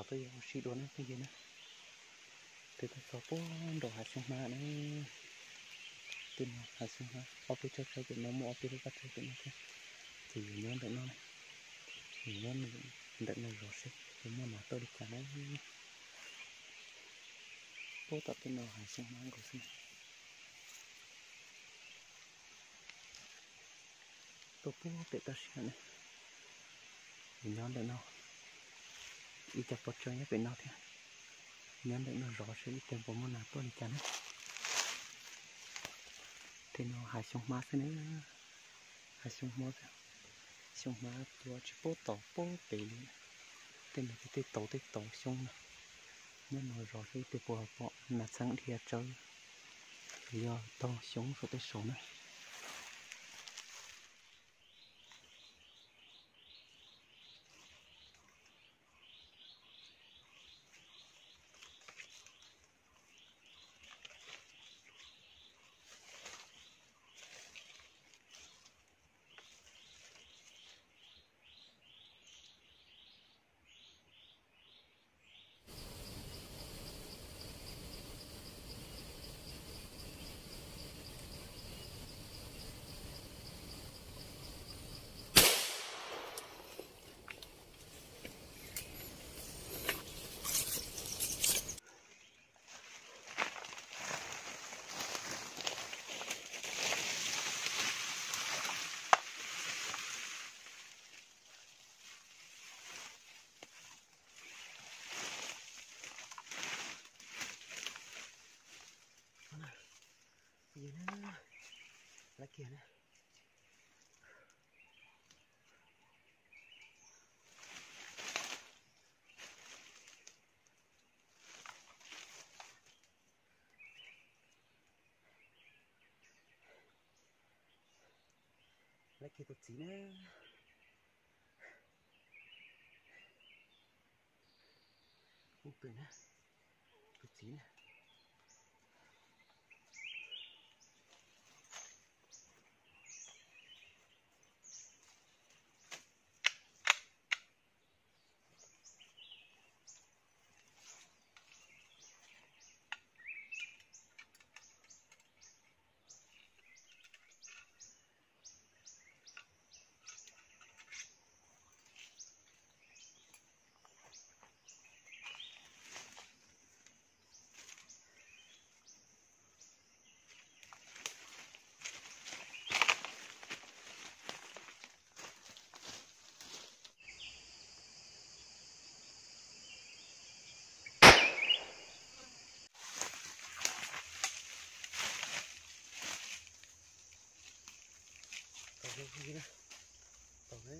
Tuaj yog ua si dua na phooj ywg na. Tes tuaj txog puag nraum hav xyoob hmab na. Tej no hav xyoob hmab, ob peb tsob tsawb pem no, muaj ob peb lub qab tsawb pem no thiab. Ces yuav nyob ntawm no na, yuav nyob ntawm no zov seb puas muaj nas tuaj li cas na. Puag tom tej no hav xyoob hmab nkaus xwb. Tuaj puag pem toj siab na, nyob ntawm no, ib co pob tsawb nyob pem no thiab. Nyob ntawm no zov seb ib pliag puas muaj nas tuaj li cas na. Tej no hav xyoob hmab xwb na, hav xyoob hmab xwb, xyoob hmab tuaj tsis paub tom puag pem li. Tej no ces tej tauv tej tauv xyoob na. Nyob no zov seb ib pliag puas pom nas txheeb dhia tsawb, yog taug xyoob saum tej saud na. Phooj ywg na, lawv kiag na. Lawv kiag tus txiv na. Hoob pw na, tus txiv na. Tau, tau na,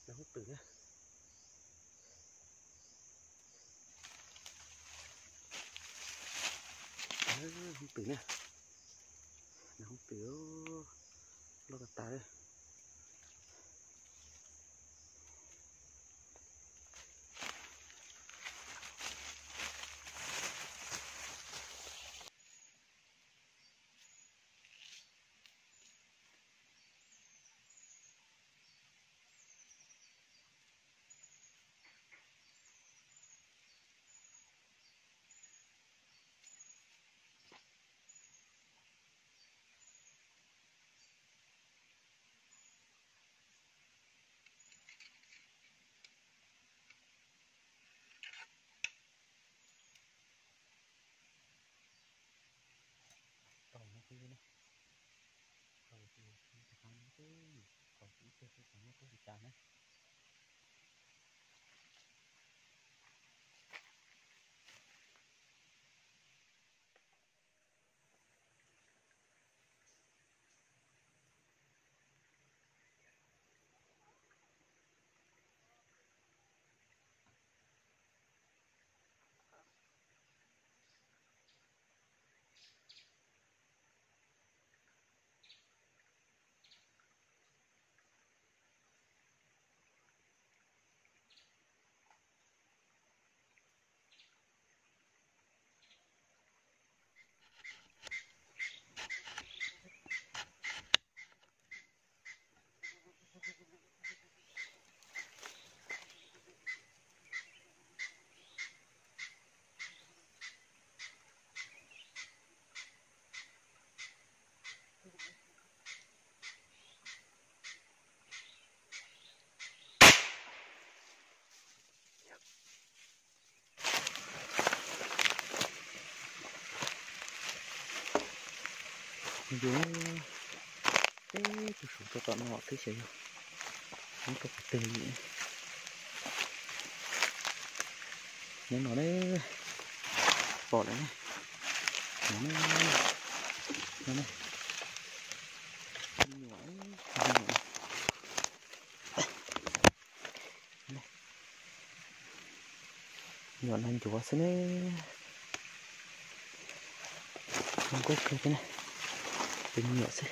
nas hoob pw na. Hoob pw na, nas hoob pw loj tas tas li. Tau no phooj ywg na, tau tus tsis qab no xwb, tau tus ib pliag xwb xyov muaj tuaj li cas na. Yus, peb tug saum rau tom no xwb xyov yog poob rau qhov twg li. Nyob no ne, pom lawm ne. No ne, no ne. Me nyuam, me nyuam. Nyuam no ncuav xwb ne. Zoo nkauj kawg thiab ne. Tus me nyuam xwb.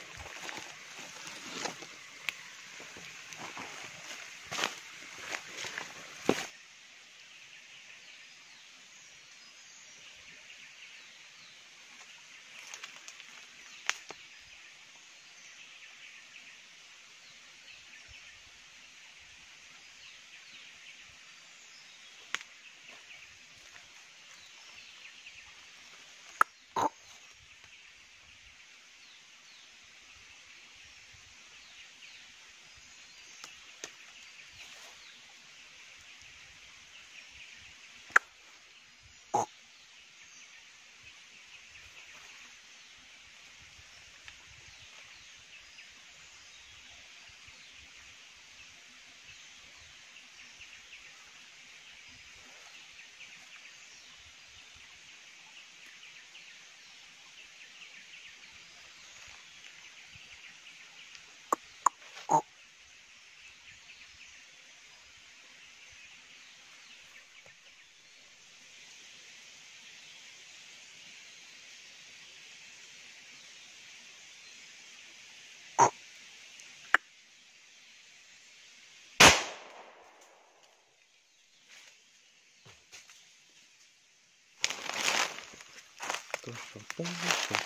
Tuaj sov teb sov,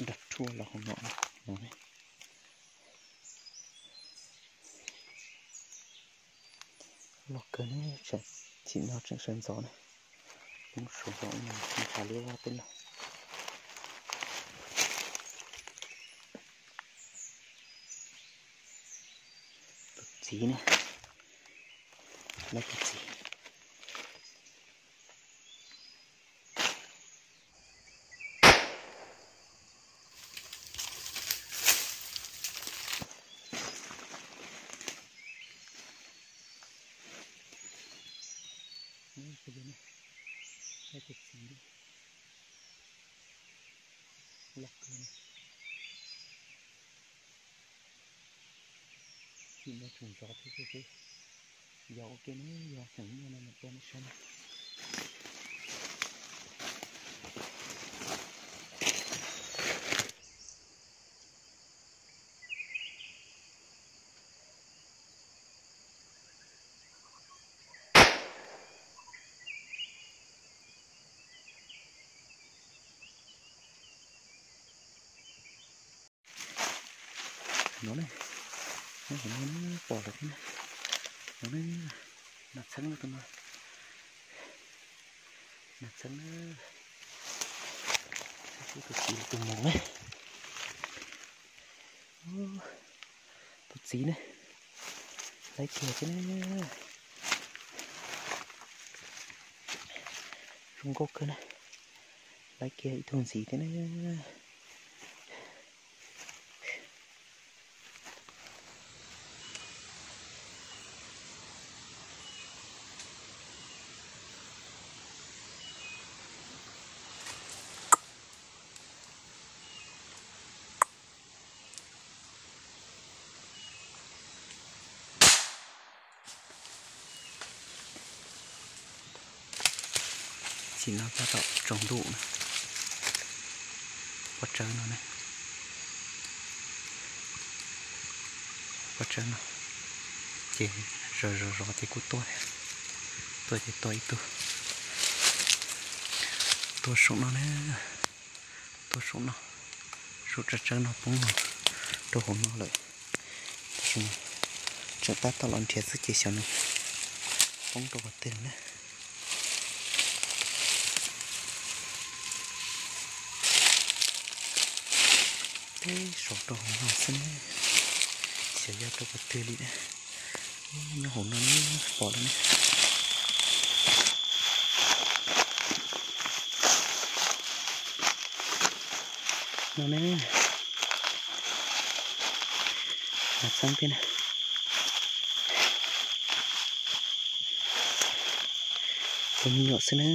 dag rhuaj los hauv no no. Loj kawg ne, tseem, tsim no tseem sawv ntxov ne. Poob saum zos no, tas liab vaj peb los. Tus txiv ne, lawv tus txiv. Lawv tus txiv loj kawg. Tsim no tseem ntxov thiab xwb. Yog ua ke ne, yog tseem muaj no mas tua nej saib na. No ne, no pom lawm thiab na. No ne, nas txheeb tus no. Nas txheeb na. Tus txiv tus maum na. Tus txiv ne, laiv kiag thiab ne. Zoo nkauj kawg na. Laiv kiag ib tug ntxiv thiab ne. Tsim no tab tom tsaus ntuj na. Pob tsawb no ne. Pob tsawb no ces zov zov zov ces kuj tuaj thiab. Tuaj ces tuaj ib tug. Tuaj saum no na. Tuaj saum no. Saum tsawb tsawb no poob rau hauv no lawm. Tab sis tseem tab tom los nrhiav xwb ces xyov nws poob rau qhov twg lawm na. Teb saum rau hauv no xwb ne, xyov yog rau qhov twg li na. Nyob hauv no ne, pom lawm ne. No ne, nas txheeb thiab na. Tus me nyuam xwb na,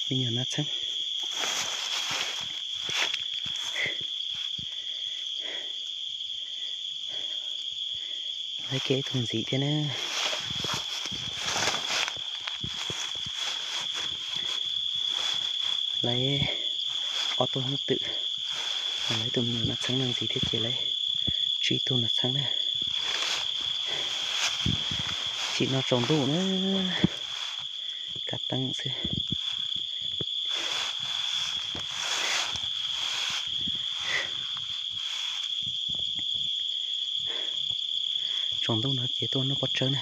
me nyuam nas txheeb. Lawv kiag ib tug ntxiv thiab na. Lawv ob tug leej twm, lawv tus me nyuam nas txheeb no ntxiv thiab ces lawv tsib tug nas txheeb na. Chim no tsaus ntuj na, kav teeb xwb. Tsaus ntuj no ces tuaj noj pob tsawb na.